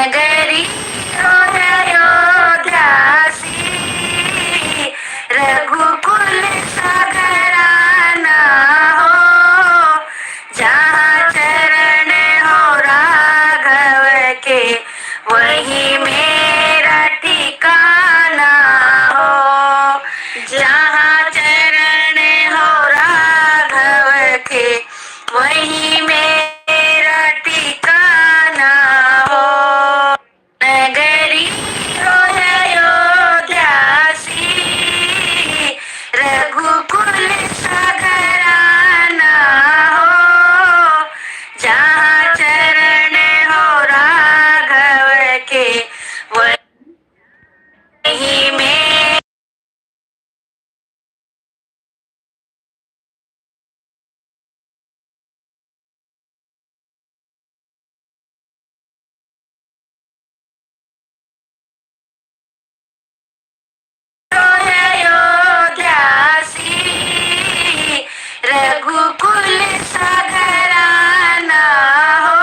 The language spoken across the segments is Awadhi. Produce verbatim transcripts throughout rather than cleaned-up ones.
नगरी हो अयोध्या सी, रघुकुल सा घराना हो, जहाँ चरण हो राघव के, वही मेरा ठिकाना हो। जहाँ चरण हो राघव के, वही मेरा ठिकाना हो। नगरी हो अयोध्या सी, रघुकुल सा घराना हो, जहाँ चरण हो राघव के, वही में अयोध्या सी, रघुकुल सा घराना हो,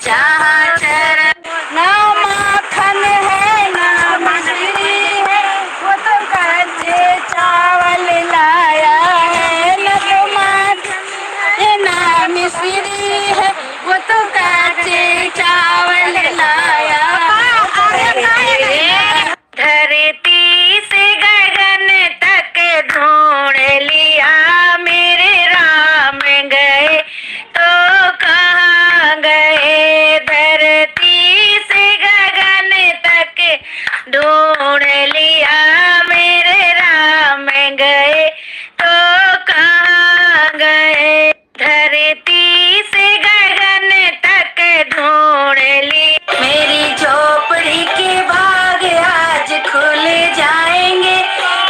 जहाँ चरण ना माखन है, ना मिश्री है, वो तो कच्चे चावल लाया है। ना तो माखन है, ना मिश्री है, वो तो कच्चे चावल लाया है। धरती से गगन तक ढूंढ लिया, मेरे राम गए तो कहाँ गए। धरती से गगन तक ढूंढ लिया, मेरे राम गए तो कहाँ गए। धरती से गगन तक ढूंढ ली। मेरी झोपड़ी के भाग आज खुल जाएंगे,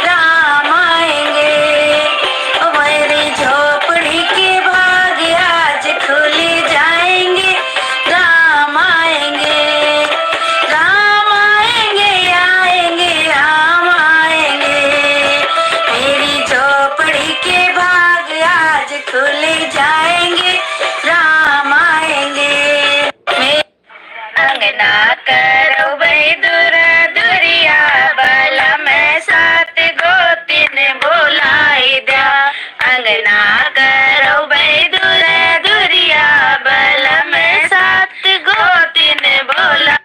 राम आएंगे। ओ मेरी झोपड़ी के भाग आज खुल जाएंगे, राम आएंगे, राम आएंगे, आएंगे, राम आएंगे। मेरी झोपड़ी के भाग आज खुल जाएंगे, राम आएंगे। अंगना करौ बै दूर दुरिया, बलम सात गोतिन बोलाइ द्या। अंगना करौ बै दूर दुरिया, बलम सात गोतिन बोला।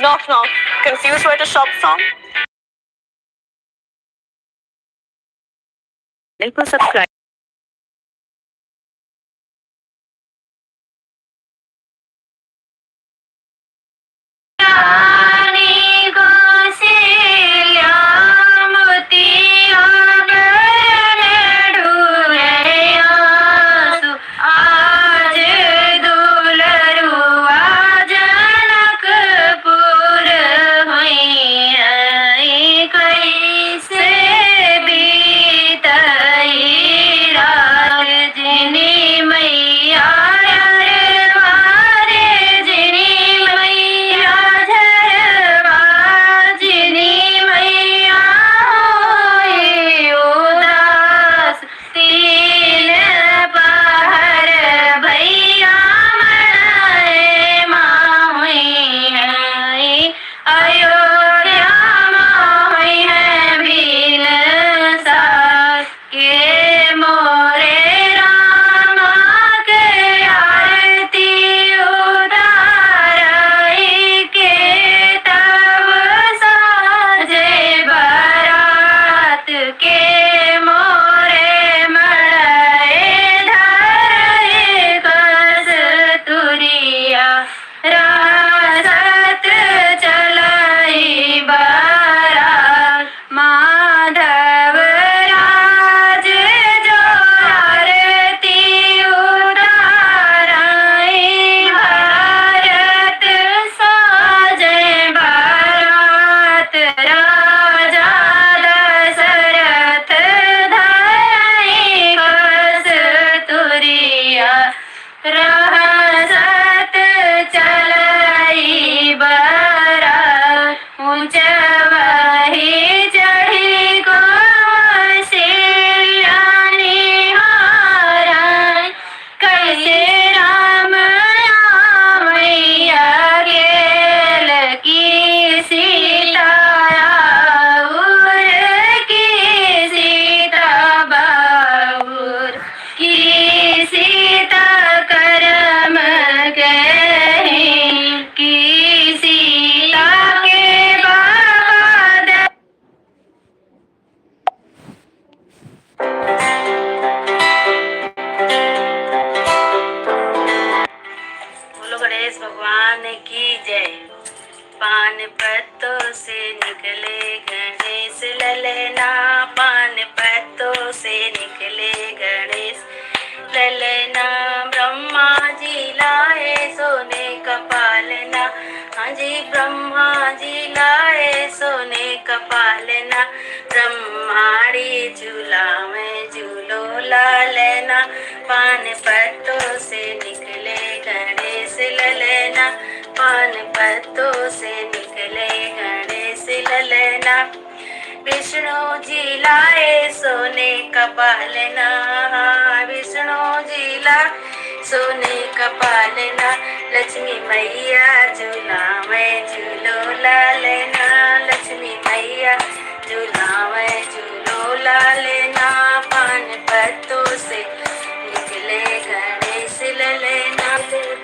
Knock knock. Confused where to shop from? Channel को subscribe। आज दुलरुआ जनकपुर हुइहैं, कैसे बीतई रात जिनी मैया झरवा रे, जिनी मैया झरवा, जिनी मैया होई उदास। तीन पहर भैया मड़ई मा हुइहैं, अयोध्या मा हुइहैं बिनसा के मोरे रामा के आरती उतारई के तब साजे बरात के मोरे मड़ई धरई कस्तुरिया रासत चलई बरात। माधव राज जो आरती उतारई भारत साजे बरात। राजा दशरथ धरई कस्तुरिया रासत चलई बरात। ऊंचवही चढ़ी कौशल्या निहारई निकले गणेश ललना, पान पत्तों से निकले गणेश ललना। ब्रह्मा जी लाए सोने का पालना, हाँ जी, ब्रह्मा जी लाए सोने का पालना। ब्रह्माड़ी झूला में झूलो लालना, पान पत्तों से निकले गणेश ललना, पान पत्तों से निकले गणेश ललना। विष्णु जी लाए सोने का पालना, विष्णु जी लाए सोने का पालना। लक्ष्मी मैया झूला में झूलो लालना, लक्ष्मी मैया झूला में झूलो लालना। पान पत्तों से निकले गणेश ललना।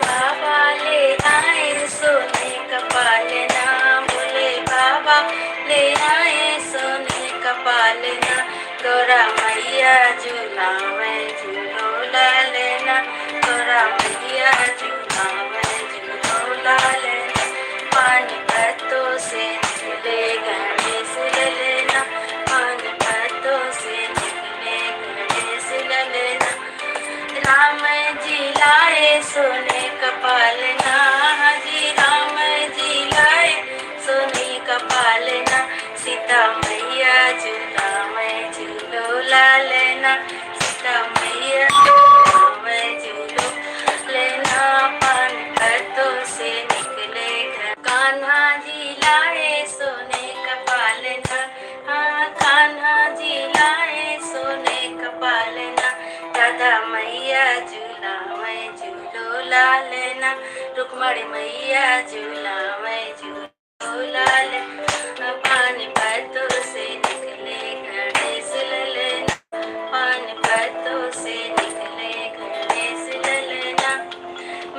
बाबा ले आए सोने का पालना, भोले बाबा ले आए सोने का पालना। गौरा मैया झूला में झूलो लालना, गौरा मैया झूला में झूलो लालना। पान पत्तों से निकले गणेश ललना, पान पत्तों से निकले गणेश ललना। राम जी लाए सोने का पालना, हाँ जी, राम जी लाए सोने का पालना। सीता मैया झूला में झूलो लालना, सीता मैया झूला में झूलो लालना। पान पत्तों से निकले गणेश। कान्हा जी लाए सोने का पालना, हाँ, कान्हा जी लाए सोने का पालना। राधा मैया झूला में झूलो लालना, रुक्मणी मैया झूला में झूलो लालना। पान पत्तों से निकले गणेश ललना, पान पत्तों से निकले गणेश ललना।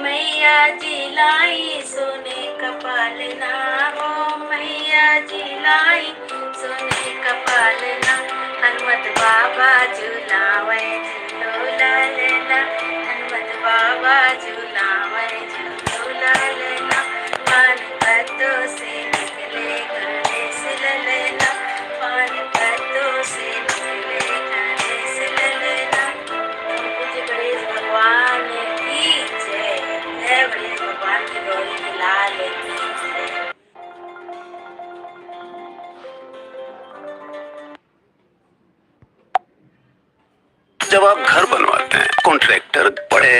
मैया जी लाई सोने का पालना, हो मैया जी लाई सोने का पालना। हनुमत बाबा झूलावे झूलो लालना, हनुमत बाबा झूलावे झूलो लालना। पान पत्तों से निकले गणेश ललना, पान पत्तों से निकले गणेश ललना। पूज्य गणेश भगवान की जय। जय गणेश भगवान की, गौरी के लाल की जय। जब आप घर बनवाते हैं, कॉन्ट्रैक्टर बड़े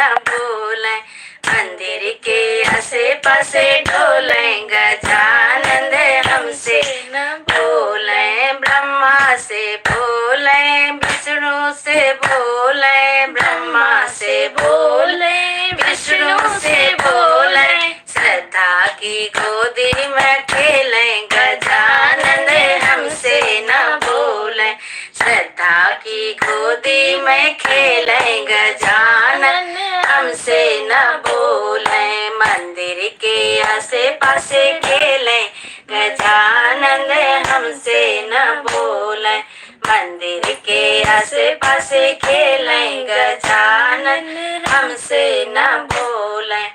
न बोलें, मंदिर के आसे पासे डोलें, गजानंद हमसे न बोलें। ब्रह्मा से बोलें, विष्णु से बोलें, ब्रह्मा से बोलें, विष्णु से बोलें, श्रद्धा की गोदी में खेलें, गजानंद हमसे न बोलें। श्रद्धा की गोदी में खेलें, गजानंद हमसे न बोलें। मंदिर के आसे पासे खेलें, गजानंद हमसे न बोलें। मंदिर के आसे पासे खेलें, गजानंद हमसे न बोलें।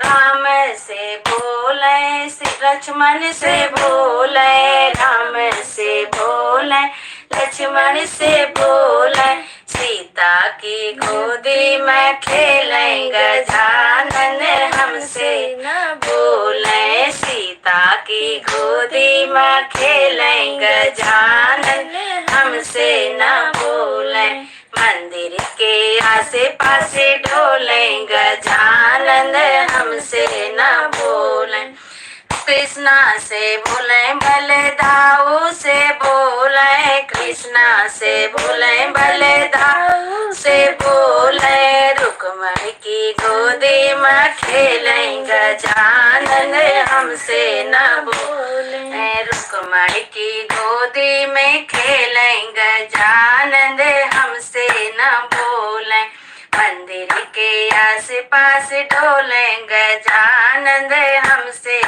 राम से बोलें, श्री लक्ष्मण से बोलें, राम से बोलें, लक्ष्मण से बोलें, सीता की गोदी में खेलें, गजानन हमसे न बोलें, सीता की गोदी में खेलें, गजानन हमसे न बोलें। मंदिर के आसे पासे डोलें, गजानंद हमसे न बोलें। कृष्णा से बोलें, बलदाऊ से बोलें, कृष्णा से बोलें, बलदाऊ से बोलें, रुक्मण की गोदी में खेलें, गजानन हमसे न बोलें, रुक्मण की गोदी में खेलें, गजानंद हमसे न बोलें। मंदिर के आस पास डोलें, गजानंद हमसे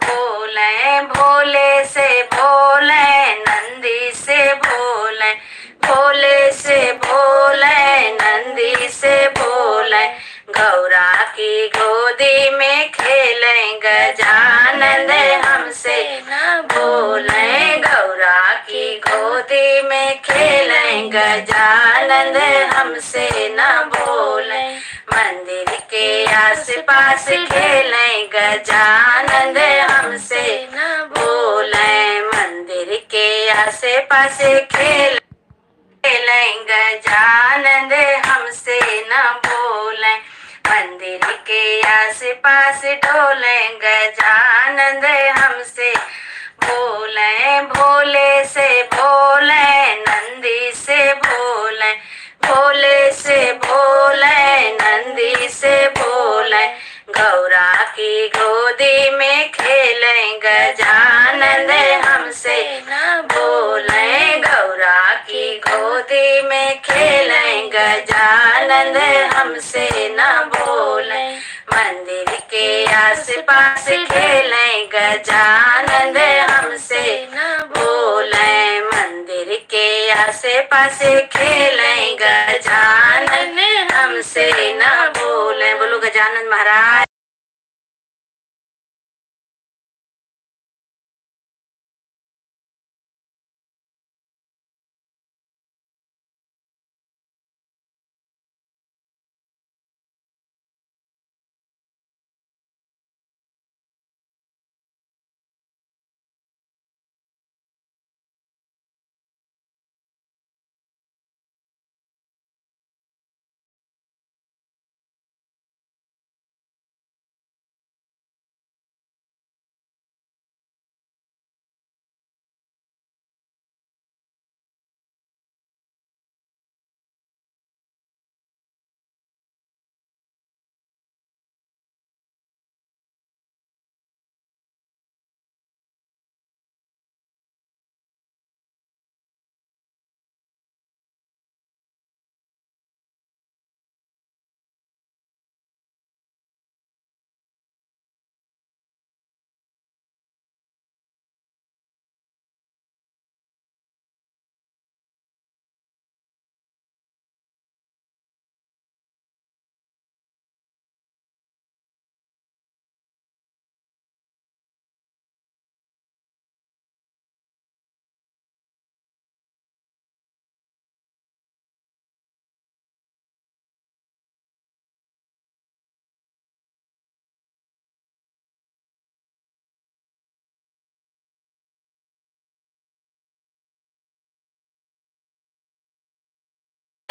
बोलें, भोले से बोलें, नंदी से बोलें, भोले से बोलें, नंदी से बोलें, गौरा की गोदी में खेलें, गजानंद हमसे न बोलें, गौरा की गोदी में खेलें, गजानंद हमसे न बोलें। मंदिर के आस पास खेलें, गजानंद हमसे न बोलें। मंदिर के आस पास खेल खेलें, गजानंद हमसे न बोलें। मंदिर के आस पास डोलें, गजानंद हमसे बोलें, भोले से बोलें, नंदी से बोलें, भोले से बोलें, नंदी से बोलें, गौरा की गोदी में खेलें, गजानंद हमसे न बोलें, गौरा की गोदी में खेलें, गजानंद हमसे न बोलें। मंदिर के आस पास खेलें, गजानंद हमसे न बोलें, मंदिर के आस पास खेलें, गजानंद हमसे न बोलें। बोलो गजानंद महाराज।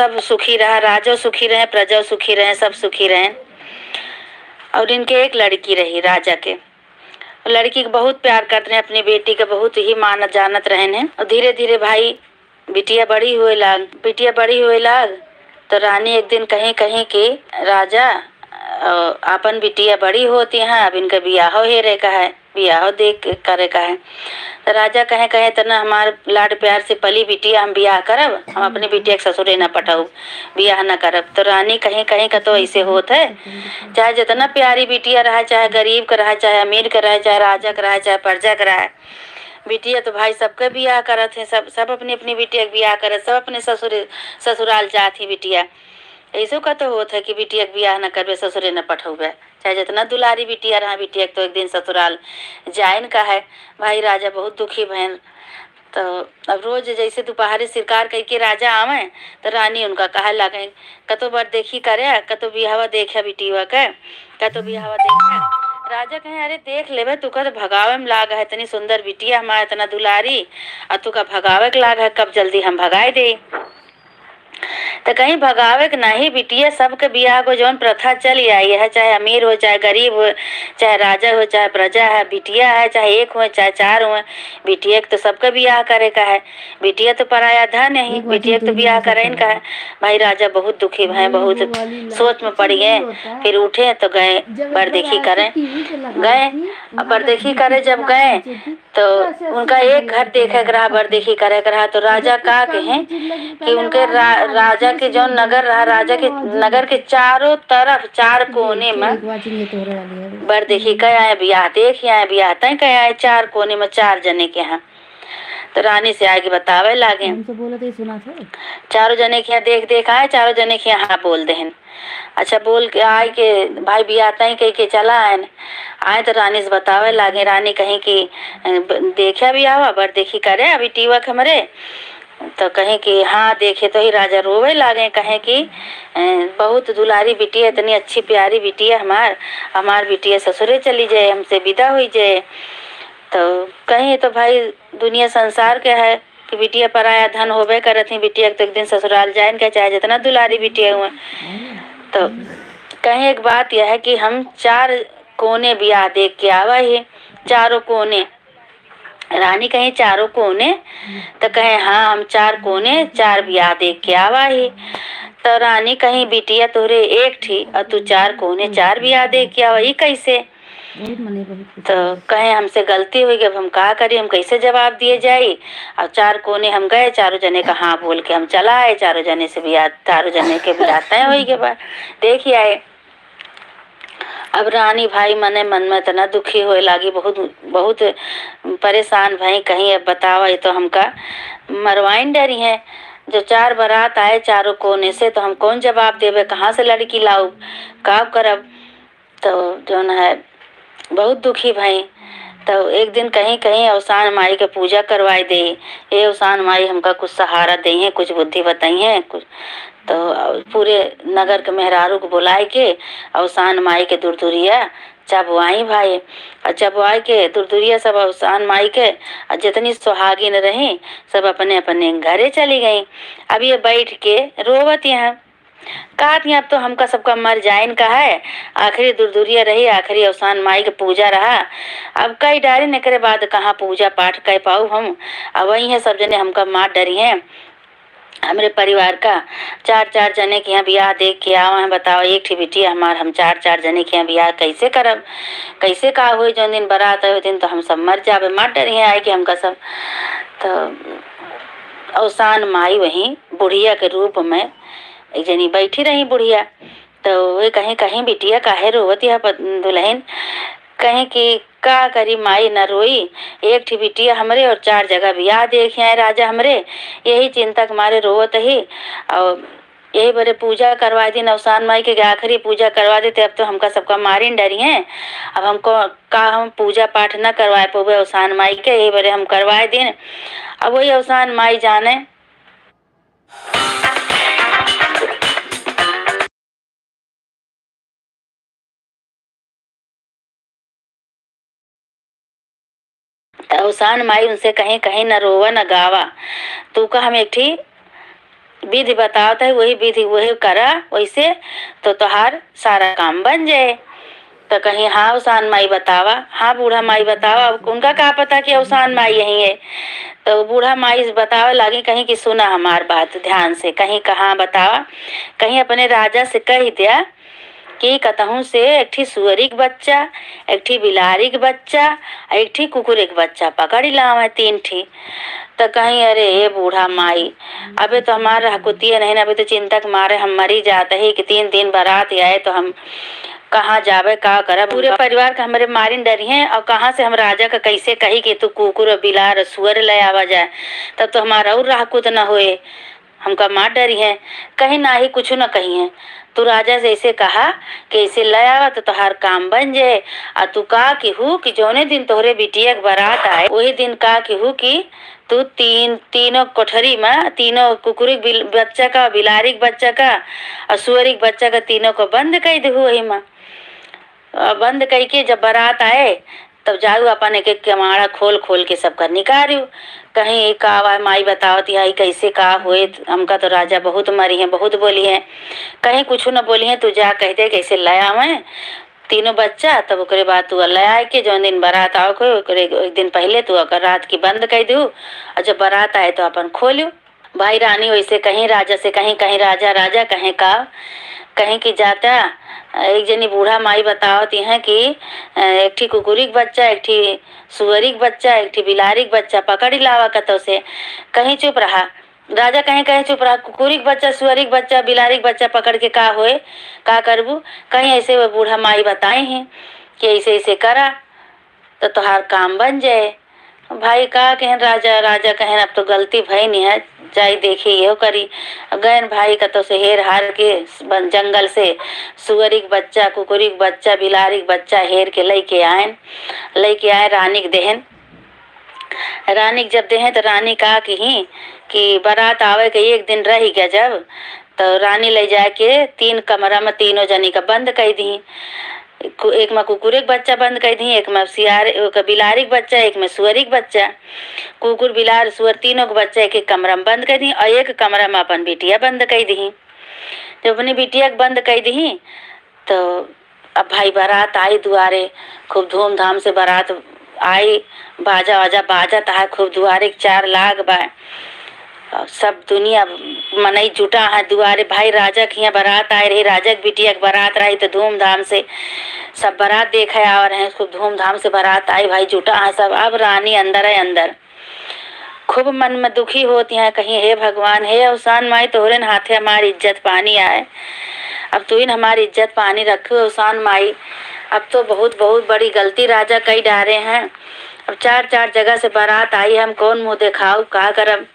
सब सुखी रहा, राजो सुखी रहे, प्रजो सुखी रहे, सब सुखी रहे। और इनके एक लड़की रही राजा के। लड़की के बहुत प्यार करत रहे, अपनी बेटी के बहुत ही मानत जानत रहेन। और धीरे धीरे भाई बिटिया बड़ी हुए लाग, बिटिया बड़ी हुए लाग, तो रानी एक दिन कहीं, कहीं कि राजा, अ, आपन बिटिया बड़ी होती हैं, अब इनका बियाहो हेरे का है, बियाहो देख के करे का है। तो राजा कहे, कहे, "इतना हमार लाड प्यार से पली बिटिया, हम बियाह करब, हम अपनी बिटिया के ससुरे न पठाऊ, बियाह न करब।" तो रानी कहीं, कहीं का तो ऐसे होत है, चाहे जितना प्यारी बिटिया रहा, चाहे गरीब का रहा, चाहे अमीर का रहा, चाहे राजा का रहा, चाहे प्रजा का रहा, बिटिया तो भाई सबके बियाह करत है, सब, सब अपनी अपनी बिटिया के बियाह करत, सब अपने ससुरे, ससुराल जात ही बिटिया। ऐसो का तो होत है कि बिटिया के बियाह न करबे, ससुरे न पठौबे, चाहे जितना दुलारी बिटिया रहा, बिटिया के तो एक दिन ससुराल जाइन का है। भाई राजा बहुत दुखी भयन। तो अब रोज जैसे दोपहरे शिकार करके राजा आवे, तो रानी उनका कहे लागे, "कतो बर देखी करे, कतो बियाहवा देखे बिटिया के।" का तो बियाहवा देखे। राजा कहे, "अरे देख लेबे, तू का तो भगावे में लाग है, इतनी सुंदर बिटिया हमार, इतना दुलारी, और तू का भगावे के लाग है, कब जल्दी हम भगाए दे।" तो कहीं भगावे के नहीं, बिटिया सबके बियाह को जौन प्रथा चली आई है, चाहे अमीर हो, चाहे गरीब हो, चाहे राजा हो, चाहे प्रजा है, बिटिया है, चाहे एक हो, चाहे चार हो, बिटिया के तो सबके बियाह करे का है। बिटिया तो पराया धन है, बिटिया के तो बियाह करे का है। भाई राजा बहुत दुखी भए, बहुत सोच में पड़ गए। फिर उठे तो गए बरदेखी करे, गए। अब बरदेखी करे जब गए तो उनका एक घर देखे के रहा, बरदेखी करे के रहा। तो राजा का कहे कि उनके रा-, राजा के जौन नगर रहा, राजा के नगर के चारों तरफ चार कोने में बरदेखी कहे आए, बियाह देख आए, बियाह तय कहे आए, चार कोने में चार जने के यहाँ। तो रानी से आगे बतावे लागे। हमसे बोलत ही सुना थे। चारों जने के यहाँ देख देख आए, चारों जने के यहाँ हाँ बोल देहन। अच्छा बोल के आए के भाई बियाह तय कह के चला आए। आए तो रानी से बतावे लागे। रानी कहीं कि, "अ, ब-, देखे बियाहवा, बरदेखी करे अभी टीवक हमरे।" तो कहीं कि हाँ देखे तो ही राजा रोवे लागे, कहे कि, "अ, बहुत दुलारी बिटिया, इतनी अच्छी प्यारी बिटिया हमार, हमार बिटिया ससुरे चली जाए, हमसे विदा हुई जाए।" तो कहीं तो भाई दुनिया संसार के है कि बिटिया पराया धन होबे करत ही, बिटिया के तो एक दिन ससुराल जाए के चाहे जितना दुलारी बिटिया हुए। तो कहीं एक बात यह है कि हम चार कोने बियाह देख के आवा ही, चारों कोने। रानी कहीं चारों कोने, तो कहे हाँ हम चार कोने चार बियाह देख के आवा ही। तो रानी कहीं बिटिया तोहरे एक ठी और तू चार कोने चार बियाह देख के आवा, ई कैसे? बहुत मने बहुत कुछ तो कहे, "हमसे गलती होइ गई, अब हम का करी, हम कैसे जवाब दिए जाई?" और चार कोने हम गए, चारों जने का हाँ बोल के हम चला आए, चारों जने से बियाह, चारों जने के बियाह तय होइ गए बा, देख ही आए। अब रानी भाई मने मन में इतना दुखी होए लागी, बहुत, बहुत परेशान भई, कहीं अब बतावा, ये तो हमका मरवाइन डरी हैं। जो चार बारात आए चारों कोने से, तो हम कौन जवाब देबे, कहाँ से लड़की लाऊब, का करब? तो जौन है बहुत दुखी भई। तो एक दिन कहीं, कहीं अवसान माई के पूजा करवाए दे, "ए अवसान माई, हमका कुछ सहारा देइहें, कुछ बुद्धि बताइहें, कुछ।" तो पूरे नगर के मेहरारू को बुलाए के अवसान माई के दुरदुरिया चबवाई भाई। और चबवाए के दुरदुरिया सब अवसान माई के, और जितनी सुहागिन रही, सब अपने अपने घरे चली गई। अब ये बैठ के रोवत यहाँ कहत ही, "अब तो हमका सबका मर जाइन का है, आखिरी दुरदुरिया रही, आखिरी अवसान माई के पूजा रहा। अब कई डारिन एकरे बाद कहाँ पूजा पाठ कर पाऊ हम? अब वही है, सब जने हमका मार डरी हैं। हमरे परिवार का चार चार जने के यहाँ बियाह देख के आवा हैं, बताओ, एक ठी बिटिया हमार, हम चार चार जने के यहाँ बियाह कैसे करब? कैसे का होई? जौन दिन बारात आए, दिन तो हम सब मर जाबे, मार डरी हैं आए के हमका सब।" तो अवसान माई वहीं बुढ़िया के रूप में एक जनी बैठी रही बुढ़िया, तो वे कहीं, "कहीं बिटिया काहे रोवत यह प-, दुल्हन?" कहीं कि, "का करी माई, न रोई, एक ठी बिटिया हमरे और चार जगह बियाह देखे आए राजा हमरे, यही चिंता के मारे रोवत ही।" और यही बरे पूजा करवा दिन अवसान माई के, आखिरी पूजा करवा देते, अब तो हमका सबका मारिन डरी हैं, अब हमको का हम पूजा पाठ न करवाए पउबे अवसान माई के, यही बरे हम करवाए दिन। अब वही अवसान माई जाने। त अवसान माई उनसे कहीं, "कहीं न रोवा न गावा, तू का हम एक ठी विधि बतावत है, वही विधि वही करा, वैसे तो तोहार सारा काम बन जाए। तो कहीं, "हाँ अवसान माई बतावा, हाँ बूढ़ा माई बतावा।" अब उनका का पता कि अवसान माई यही है। तो बूढ़ा माई बतावे लागी, कहीं कि, "सुना हमार बात ध्यान से।" कहीं, "कहाँ बतावा?" कहीं, "अपने राजा से कह दिया कि कतहूँ से एक ठी सुअरी के बच्चा, एक ठी बिलारी के बच्चा, एक ठी कुकुर के बच्चा पकड़ लावे, तीन ठी।" तो कहीं, "अरे ए बूढ़ा माई, अबे तो हमार रहकुतिये नहीं, अबे तो चिंता के मारे हम मरी जात ही कि तीन दिन बारात आए तो हम कहाँ जाबे, का करब? पूरे परिवार के हमरे मारिन डरिहें और कहाँ से हम राजा का कैसे कही कि तू कुकुर और बिलार और सुअर ले आवा जाए, तब तो हमार और रहकुत न होए, हमका मार डरिहें।" कहीं, "नाही, कुछ न कहिहें, तू राजा से ऐसे कहा कि ऐसे ले आवा तो तोहार काम बन जाए। आ तू का किहू कि जौने दिन तोहरे बिटिया के बारात आए, वही दिन का किहू कि तू तीन, तीनों कोठरी में, तीनों कुकुरी के बिल-, बच्चा का, बिलारी के बच्चा का और सुअरी के बच्चा का, तीनों को बंद कइ देहू वही में। अ, बंद कइ के जब बारात आए, तब जाऊ अपन एक एक केवाड़ा खोल खोल के सबका निकारू।" कहीं, "ई का बा माई बतावत, या ई कैसे का होए? हमका तो राजा बहुत मरिहें, बहुत बोलिहें।" कहीं, "कुछ न बोलिहें, तू जा कह दे कैसे ले आवें तीनों बच्चा, तब ओकरे बाद तू ले आए के जौन दिन बारात आवे के होए, ओकरे एक दिन पहिले तू ओकर रात की बंद कइ दू, और जब बारात आए तो अपन खोलू।" भाई रानी वैसे कहीं राजा से कहीं, कहीं, "राजा, राजा," कहें, "का?" कहें कि, "जाता, एक जनी बूढ़ा माई बतावत हैं कि, अ, एक ठी कुकुरी के बच्चा, एक ठी सुअरी के बच्चा, एक ठी बिलारी के बच्चा पकड़ लावा कतौ से।" कहीं, "चुप रहा।" राजा कहीं, "कहीं चुप रहा, कुकुरी के बच्चा, सुअरी के बच्चा, बिलारी के बच्चा पकड़ के का होए, का करबू?" कहीं ऐसे वो बूढ़ा माई बताए हैं कि ऐसे ऐसे करा तो तोहार काम बन जाए। भाई का कहें राजा, राजा कहें, "अब तो गलती भई नहीं है, जाई देखी यो करी।" गएन भाई कतौ से हेर हार के बन-, जंगल से सुअरी के बच्चा, कुकुरी के बच्चा, बिलारी के बच्चा हेर के लइके आएन, लइके आए रानी के देहेन। रानी के जब देहें तो रानी का किही कि बारात आवे के एक दिन रह गया जब, तो रानी ले जाके तीन कमरा में तीनों जनी का बंद कइ दिही। कु-, एक में कुकुरे के बच्चा बंद कइ दिही, एक में सियार, एक बिलारी के बच्चा, एक में सुअरी के बच्चा। कुकुर, बिलार, सुअर तीनों के बच्चा एक एक कमरा में बंद कइ दिही और एक कमरा में अपन बिटिया बंद कइ दिही। जब अपनी बिटिया के बंद कइ दिही, तो अब भाई बारात आई दुआरे, खूब धूमधाम से बारात आई, बाजा वाजा बाजत है, खूब दुआरे के चार लाग बा। और सब दुनिया मनई जुटा है दुआरे। भाई राजा के हियाँ बारात आए रही, राजा के बिटिया के बारात रही, तो धूमधाम से सब बारात देखे आवा रहे, खूब धूमधाम से बारात आई, भाई जुटा है सब। अब रानी अंदर है अंदर, खूब मन में दुखी होत हैं, कहीं, "हे भगवान, हे अवसान माई, तोहरे न हाथे हमार इज्जत पानी आए, अब तू ही न हमार इज्जत पानी रखू अवसान माई, अब तो बहुत, बहुत बड़ी गलती राजा कई डारे हैं, अब चार, चार जगह से बारात आई, हम कौन मुँह देखाऊ, का करब?"